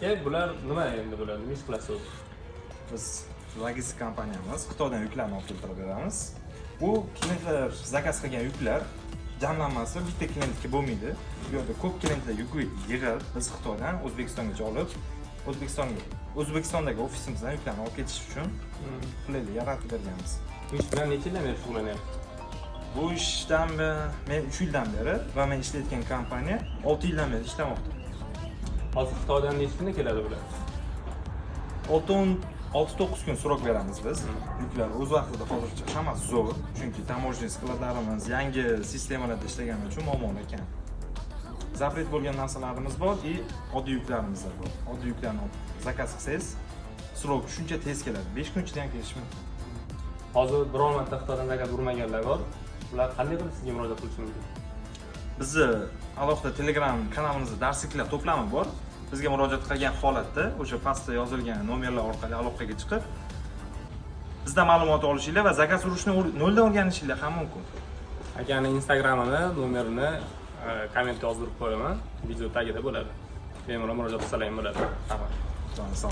Aka, bular nima endi bular? Nima ish qilasiz o'zi? Biz logistik kompaniyamiz, Xitoydan yuklarni olib keltirib beramiz. Bu klientlar zakaz qilgan yuklar jamlanmasi bitta klientga bo'lmaydi. Bu yerda ko'p klientlar yuki yig'ib, biz Xitoydan O'zbekistongacha olib, O'zbekistonga, O'zbekistondagi ofisimizdan yuklarni olib ketish uchun qulaylik yaratib berganmiz. Bu ish bilan necha yildan beri shug'ullanyapsiz? Bu ishdan men 3 yildan beri va men ishlayotgan kompaniya 6 yildan beri ishlamoqda. Hozir Xitoydan necha kunda keladi bular? 6 6-9 kun срок beramiz biz. Yuklar o'z vaqtida, hozircha hammasi zo'r, chunki таможенный skladlarimiz yangi sistemalarda ishlagani uchun muammolar kam. Запрет bo'lgan narsalarimiz bor и oddiy yuklarimiz ham bor. Oddiy yuklarni zakaz qilsangiz, срок shuncha tez keladi. 5 kun ichida ham kelishi mumkin. Hozir biror marta Xitoydan zakaz urmaganlar bor. Ular qanday qilib sizga murojaat qilishi mumkin? Bizni alohida Telegram kanalimizda darsliklar to'plami bor. Bizga murojaat qilgan holatda o'sha pastda yozilgan nomerlar orqali aloqaga chiqib, bizdan ma'lumot olishinglar va zakaz urishni noldan o'rganishinglar ham mumkin. Akani Instagramini, nomerini kommentga yozdirib qo'yaman. Video tagida bo'ladi. Bemalol murojaat qilsalar ham bo'ladi. Rahmat. Sog'.